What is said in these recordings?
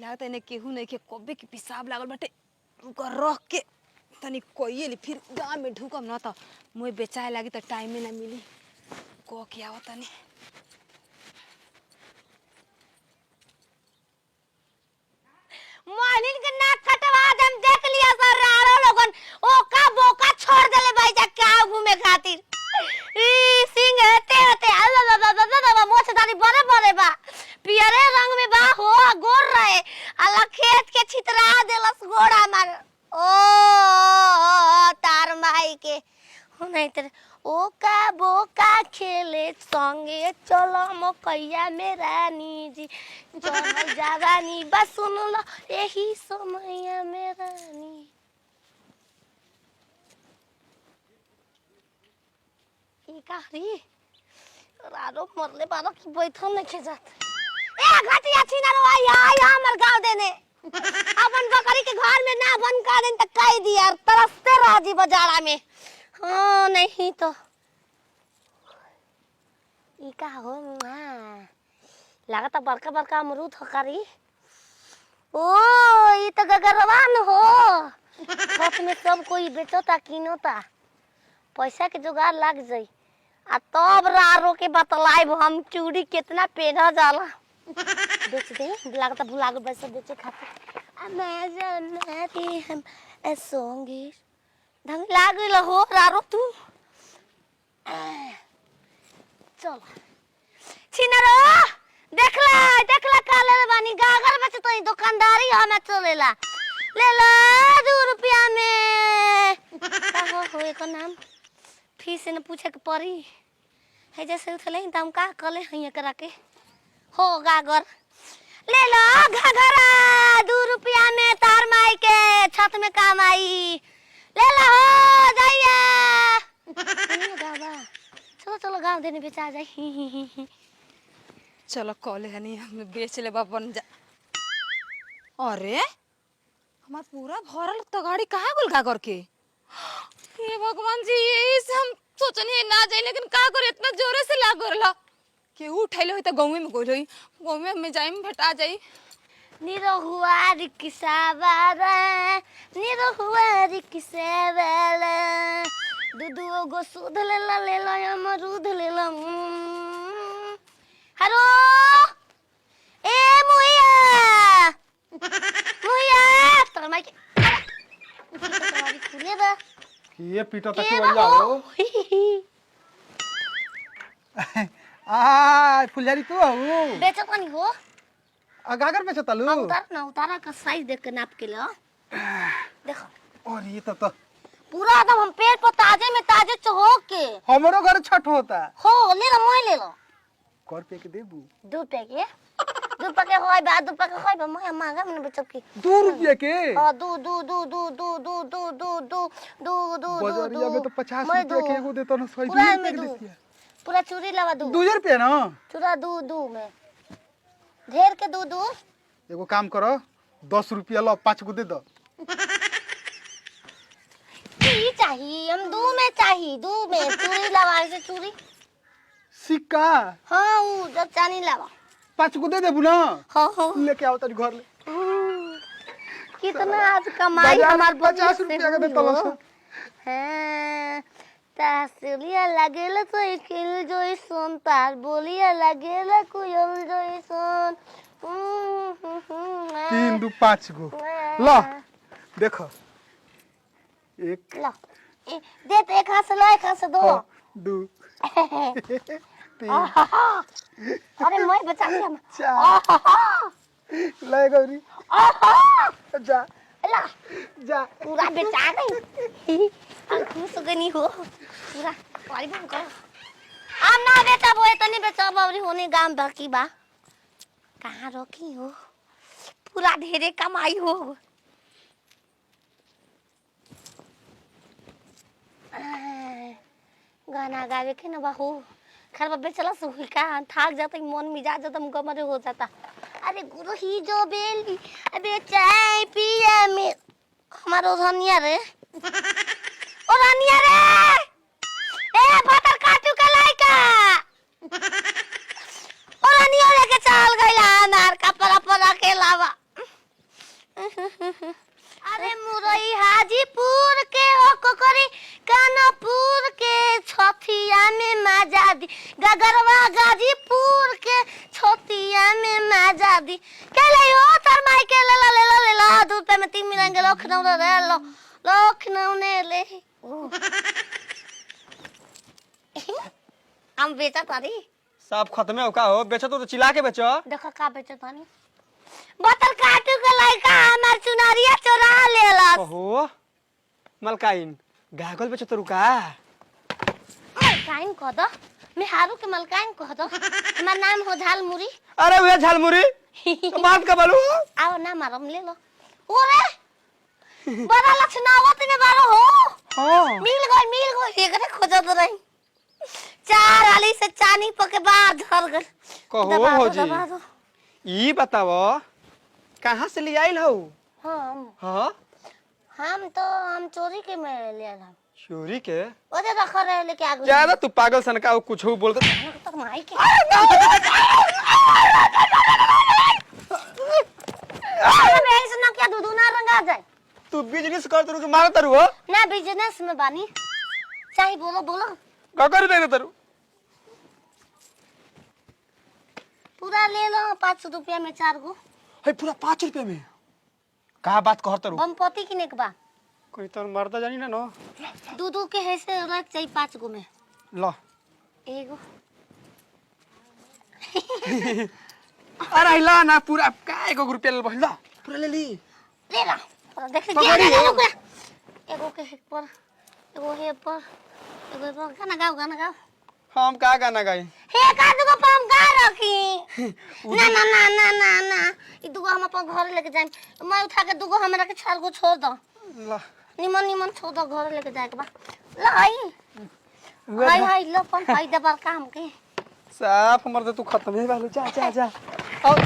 लागत एने केहू नहीं के कब्बे के पेशाब लागल बाटे। उनका रख के तनी कोइए ली, फिर गाँव में ढुकम न त मोय बेचाए लागी त टाइमे ना मिली। क के आवत तनी। मालिन के नाक कटवा देम, देख लिया सर राड़ो लोगन ओका बोका छोड़ देले भाई जा का घूमे खातिर। ई सिंह हेते होते अल्लाह बाबा बाबा बाबा मोछदारी बड़े बड़े बा, पियरे रंग में बा हो गोर रहे, अल्लाह खेत के छितरा देलस गोड़ा मार। ओ, ओ, ओ तार माई के हो नहीं तर ओका बोका खेले संगे चलो मकैया में रानी जी चल जवानी बस सुन लो यही समैया में रानी। ई का री रारो मरले बारो की बैठल नहीं जात। ए घटिया छिना रो आई आई हमर गांव देने अपन बकरी के घर में ना बंद कर देन त कह दिया तरसते रह जी बाजारा में। हाँ नहीं तो ई का हो लागत बड़का बड़का अमरूद हो कारी। ओ ई तो गगरवान हो, छत में सब कोई बेचता किनोता, पैसा के जुगाड़ लग जाई आ तब रारो के बतलाइब हम चूड़ी कितना पेना जाला। बेच दे लागत भुला गए पैसा बेचे खातिर। आ मैं जन्नती हम सोंगी ढंग लाग गइल हो रारो तू। चल छिनरो देखला देखला काले बानी गागर बेचे तो दुकानदारी हमें चलेला ले ला 2 रुपया में। का हो हो एकर नाम फिर से न पूछे के पड़ी है जैसे उठले त हम का कले हई एकरा के हो गागर ले लो घघरा 2 रुपया में तार माई के छत में काम आई ले लो हो जाइए। गावा चलो चलो गाँव देने बेचा जाए। ही ही ही ही। चलो कॉले हनी हम बेच ले बन जा। अरे हमार पूरा भरल तगाड़ी कहाँ गुल गागर के? हे भगवान जी, यही से हम सोचनी ना जाए, लेकिन का करे इतना जोरे से लाग गरला केहू उठैले होई त गाँवे में गोल होई, गाँवे में जाई में भेटा जाई। निरहुआ रिक्शा वाला निरहुआ रिक्शा वाला दू दू गो सूद लेला लेला अमरूद लेला। हेलो ए मुइया मुइया तोर माई के खुले बा ये पीटा तक के वैया बा हो। आ फुलझारी तू हो बेचत कनी हो। आ गागर बेचत आलू? अब उतार ना, उतारा का साइज देख के नाप के लो। देखो और ये तो पूरा एकदम हम पेड़ पर ताजे में ताजे चहो के हमरो घर छठ होता हो ले लो मोय ले लो। कर पे के देबू? 2 रुपया के, 2 रुपया के होय बा, 2 रुपया के होय बा, मोय मांगा मन बेचब की 2 रुपया के? हां 2 2 2 2 2 2 2 2 2 2 2 2 बाजारिया में तो 50 मोय रुपया दो। के एगो देता ना, 100 पूरा रुपया में के दो। देतिया। पूरा चूड़ी लवा दू। 2 रुपया ना? चूड़ा 2 2 में ढेर के 2 2। एगो काम करो 10 रुपया लो, 5 गो दे दो। की चाहिए हम 2 में चाहिए, 2 में चूड़ी लवा से चूड़ी सिक्का? हाँ उ जब चानी लवा 5 गो दे देबू ना? हाँ हाँ लेके आओ तनी घर ले। कितना आज कमाई बाजार हमार 50 रुपया के दे तलस। हाँ तासलिया लागेला तो खिल जोई सोन तार बोलिया लागेला कुयल जोई सोन। 3 2 5 गो लो देखो एक लो दे तो एक हाथ से लो, एक हाथ से दो। हाँ, 2 3 अरे मैं बचा लिया। 4 ले गौरी जा ला जा पूरा बेचा गई। खुश गनी हो पूरा पारी बंद करो। हम ना बेचा बोए तो नहीं बेचा बाबरी होने गांव बाकी बा कहाँ रोकी हो पूरा ढेरे कमाई हो। गाना गावे के ना बाहू खर बाबे चला सुही का थक जाता मन मिजाज एकदम गमरे हो जाता। अरे गुरु ही जो बेली अबे चाय पिया में हमारो धनिया रे ओ रानिया रे ए पत्थर काटू का लाइका ओ रानिया लेके चल गइला हमार कपड़ा परा के लावा। अरे मुरई हाजीपुर के हो कोकरी कानपुर के छथिया में मजा दी, गगरवा गाजीपुर के छथिया में मजा दी। के ले हो तार माई के ले ला ले ला ले ला, 2 रुपया में 3 मिलेंगे। लखनऊ रे लो लखनऊ ने ले। ओ। हम बेचा तारी। सब खत्मे हो का हो? बेचो तो चिल्ला के बेचो। देखो का बेचा तानी। बोतल काटू के लड़का हमार चुनरिया चोरा लेलस। ओहो मलकाइन, गागल बेचो तरू का? मलकाइन कह दो, मेहारू के मलकाइन कह दो। हमार नाम हो झालमुरी। अरे वे झालमुरी तो बात का बोलू। आओ ना मारम, ले लो। ओरे बड़ा लक्षणावत में बारो हो। हां। मिल गई, मिल गई, एकरे खोजत रही। चार हाली से चानी पके बाहर झर गल। कहो दबा दो, भौजी। दबा दो। ई बतावो कहाँ से ले आइल हो? हम? हाँ। हम तो हम चोरी के में ले आल हम। चोरी के? ओदे रख रहे लेके आगु। ज्यादा तू पागल सन का कुछ बोल दे। तक माई के अरे मैं ऐसे ना क्या दूधू ना रंगा जाए। तू बिजनेस कर तरू के मार तरू हो? ना, बिजनेस में बानी। चाहे बोलो बोलो। का कर दे तरू? पूरा ले लो, 5 रुपया में चार गो। है पूरा 5 रुपया में का बात कहर तरू? बमपति किने के बा। कोई तोर मर्दा जानी ना नो। दू दू के है से रख चाहिए पाँच गो में। ल। एगो। अरे ला ना पूरा, का एगो रुपया ले बहिन, ला पूरा ले ली। ले ला पूरा, देख। पकड़ी हो। एगो के हे पर, एगो हे पर, एगो हे पर। गाना गाओ, गाना गाओ। हम का गाना गाई? हे का दुगो पर हम गा रखी। ना ना ना ना ना ना, ई दुगो हम अपन घर लेके जाएम। मैं उठा के दुगो हमरा के चार गो छोड़ दो। ला। निमन निमन छोड़ दो, घर लेके जाए के बा। ला हई हाय हाय लो पन हाय दे बड़का हमके। साफ मर्द तू खत्म ही बालू। जा जा जा, और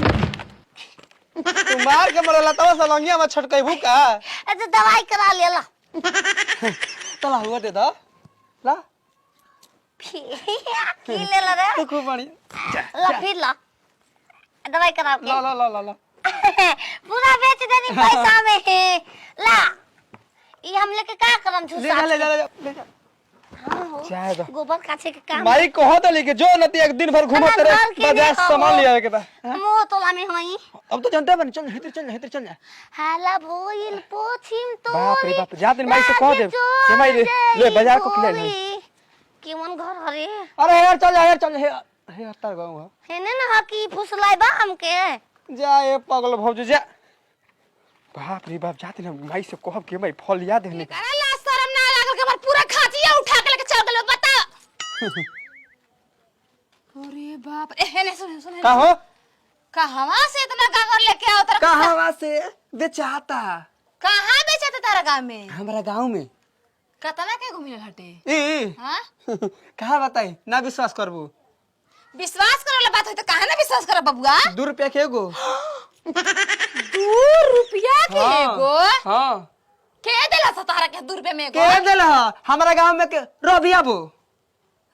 तू मार के मरला तब सलंगिया में छटकई भूका। अच्छा दवाई करा ले ला। तला हुआ दे दो ला। की ले ला रे? तो खूब बढ़िया। ला फिर ला, दवाई करा के। ला ला ला ला ला। पूरा बेच देनी पैसा में। ला, ई हम लेके का करम? ले जा, झूसा। ले जा, ले जा, ले जा। हाँ हो। जाए दो। गोबर काछे के काम। माई कहो तो लेके जो नती एक दिन भर घूमत हमार रहे घर के बाजार नहीं सामान हो। ले आवे के बा। मुंह तोला में होई। अब तो जनते बन, चल हेतर चल, हेतर चल जा। हाला भोइल पोछिम तोरी। बाप रे बाप, जा दिन माई से कह देब कि माई ले, ले बाजार को खिला ले। केवन घर हरे? अरे यार चल जा, यार चल जा, हे हे तार गाँव है। हेने न हकी फुसलाई बा हमके। जा ए पागल भौजी जा। बाप रे बाप, जाते ना माई से कहब कि माई फल याद है। अरे ला शर्म ना लागल के हमार पूरा खाचिया उठा के लेके चल गेल, बता। अरे बाप ए, हेने सुन सुन। का हो? कहवा से इतना गागर लेके आओ तारा? कहाँ से बेचाता? कहाँ बेचते तारा गांव में? हमारा गांव में। कतना के घूमिल हटे? ए। हाँ। कहाँ बताई, ना विश्वास करबू? विश्वास करे वाला बात होई तो काहे ना विश्वास करब बबुआ? 2 रुपया के एगो। 2 रुपया के एगो? हाँ। के देला सा तारा के 2 रुपया में एगो? के देला हमारा गांव में के रबिया बो।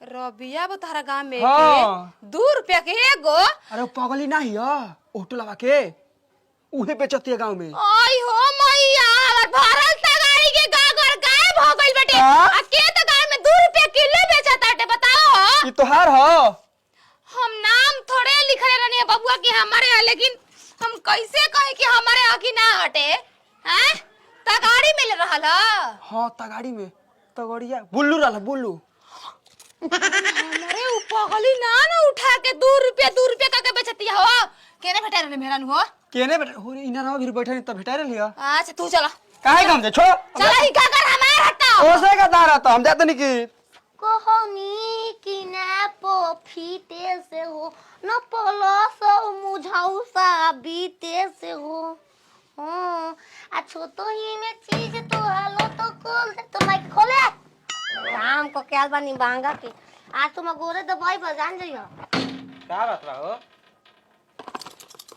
रबिया बो तारा गांव में? हाँ। के 2 रुपया के एगो? अरे वो पगली ना हिया ऑटो लगा के उहे बेचती है गांव में। आई हो मैया, हमर भरल तगारी के गागर गायब हो गइल बेटे। हाँ? आ के तो गाय में 2 रुपया किलो बेचत ताटे, बताओ। ई तोहार हो? हम नाम थोड़े लिखले रहनी है बबुआ कि हमारे यहाँ, लेकिन हम कैसे कहे कि हमारे यहाँ की ना हटे हैं? तगाड़ी मिल रहल ह? हाँ, तगाड़ी में तगड़िया बुल्लू रहल, बुल्लू। हमारे उ पगली ना ना उठा के 2 रुपया 2 रुपया का के बेचती हो। केने भेटा रहने मेहरान हो? केने बेटा हो रे, इना ना भी बैठे तब भेटा रहल हिया। अच्छा तू चला। काहे काम जे छोड़। चला, ही का कर हमार हटा। ओसे का दारा तो हम जाते नहीं की। कोहनी की ना पफीते से हो न पलस मुझौसा बीते से हो। हाँ, आ छोटो ही में चीज तो हालो तो खोल दे तो माइक खोले राम को क्या बानी बांगा के आज तुम गोरे दबाई बजान जइयो। का बात बा हो?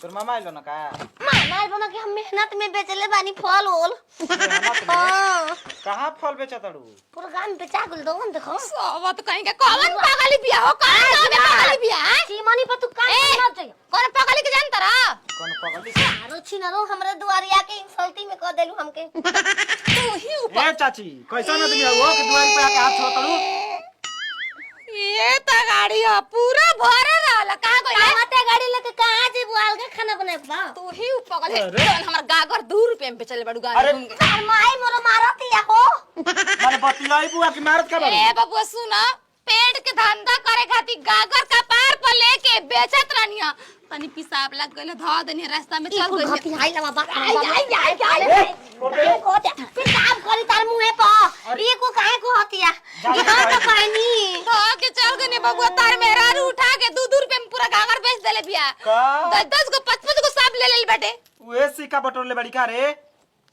तोर मामा आइलो न का? मामा बना के हम मेहनत में बेचले बानी फल ओल। मेहनत में? हाँ। कहाँ फल बेचा तारू? पूरा गांव में बेचा गुल दो, देखो। सब तो कहीं के कौन पागली बिया हो, कौन गांव में पागली बिया है? सीमानी पर तू काम ए! ना जइयो। कौन पागली के जान तारा? कौन पगली? आरो छिनरो हमरे दुआरिया के इंसल्टी में कह देलू हमके। तू ही ऊपर। ए चाची, कैसन आदमी हो के दुआरी पे आके हाथ छोड़तड़ू? ये त गाड़ी ह पूरा भरल रहल, कहां गइल? कहाँ गाड़ी लेके कहाँ जेबू? अलगे खाना बनाए बा। तू ही ऊपर गइल। अरे। जौन हमर गागर 2 रुपया में बेचले बड़ू गाड़ी अरे। घूम के। तार माई मोरो मारतिया हो। माने बतियाई बुआ की मारत का बारू? ए बबुआ सुना, पेट के धंधा करे खातिर गागर का पार पर लेके बेचत रहनिया, तनी पिसाब लग गइल, ध देनी रास्ता में ई चल कुल गइल। घटी आई लवा बात। आई, आई, आई, आई। आई को दे पिसाब करी तार मुंहे पर। ई को काहे को हतिया? जा, ई हां जा, तो कहनी ध के चल गइल बबुआ, तार मेहरारू उठा के 2-2 रुपया में पूरा गागर बेच देले बिया। का? 10-10 गो 55 गो सांप ले लेल बेटे। उहे सिक्का बटोरले बड़ी का रे?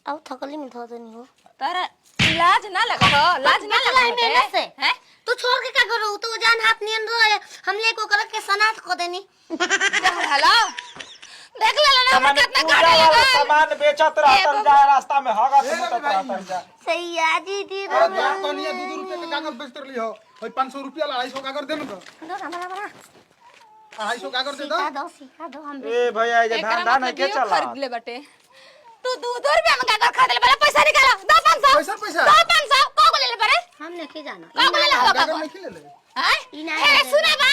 अब थकली में धो देनी हो। तारा लाज ना लगा हो, लाज ना लगा बेचला मेहनत से। हैं? तू छोड़ के का करू? तू जान हाथ नियन रहे, हमले को कर के सनात को देनी। हेलो, देख ले ना हमर सामान कितना पूजा गाड़ी वाला लगल। सामान बेचत रहतन ए जा, रास्ता में हगत ए मुतत रवि भाई। रहतन जा। सैया जी दी। अरे यार, तनिया 2-2 रुपया के कागज बेचते रहली हो। ओइ 500 रुपया ला 250 कागज दे न तो। दो हमरा बड़ा। 250 कागज दे दो। सिखा दो, सिखा दो हम। ए भैया, ये एकरा धंधा नहीं मतलब के इहो चला। खरीद ले बटे। तू 2-2 रुपया में गागर खरीद ले बड़ा, पैसा निकाला दो 500। पैसा, पैसा। दो 500 को को ले ले बड़े? हम नहीं जाना। को को ले ले हवा कागज कागज नहीं खिले ले। हैं? ई ना हे रहे। सुना बा,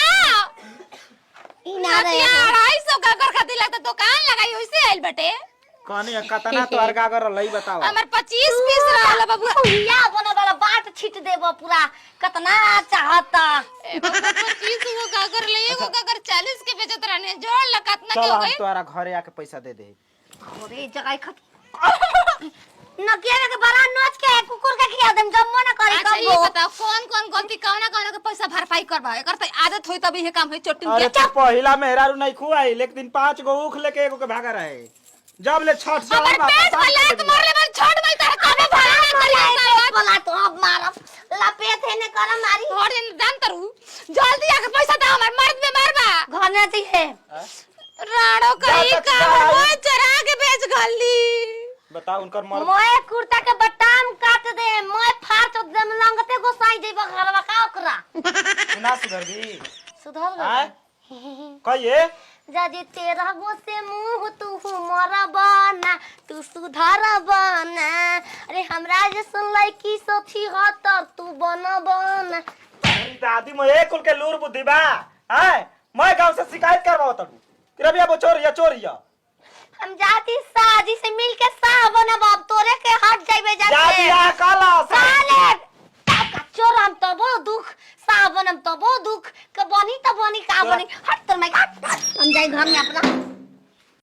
ई ना रहे। नतिया 250 गागर खरीद ले त दुकान लगाई ओइसे आइल बटे। कहनी कतना तोहर गागर रहलई बताओ। हमर 25 पीस रहल बबुआ। पुहिया बने वाला बाट छीट देबो पूरा, कतना चाहता। ए बबुआ, 25 गो गागर ले, एगो गागर 40 के बेचत रहने, जोड़ ल कतना के चल हो हम गई? तोहरा घरे आके पैसा दे दे। अरे जगह खत नकिया के बड़ा नोच के कुकुर के खिया देम, जम्मो न करी। अच्छा ये कबो बताओ, कौन कौन गलती कौना कौना के पैसा भरपाई करबा? एकर त आदत होई तभी ये काम होई चोटिन अरे के। तू पहिला मेहरारू नहीं खुआई, एक दिन 5 गो ऊख लेके एगो के भागा रहे, जब ले छठ चल। हमर पेट में लात मारले बन छोड़ मई तार कबे भरा ना करी साला। बोला तो अब मारब लपेट है ने कर मारी। थोड़ दिन दान तरू, जल्दी आके पैसा दे, हमर मर्द में मारबा। घर में जी है। राणो कहीं जा, का जा। वो चरा के बेच गली। बताओ उनकर मर्द। मोए कुर्ता के बटाम काट दे, मोए फाड़ तो दम लंगते गोसाई देब घरवा का ओकरा। तू ना सुधरबी? सुधर आय? गए। कहिए। जदि तेरा गो से मुंह तू मरा बना, तू सुधर बना। अरे हमरा जैसन लड़की सोची हो तर तू बन बना। तोहरी दादी में एक कुल के लूर बुद्धि बा। आय मैं गांव से शिकायत करवाओ तू कि रबिया वो चोर या चोर या। हम जाती साजी से मिल के साह बनब, अब तोरे के हट जाइबे जा जाके। बियाह काला। साले तब का चोर हम तबो दुख, साह बनम तबो दुख, के बनी त बनी का बनी। हट तोर मैं हट, हट। हम जाई घर में अपना।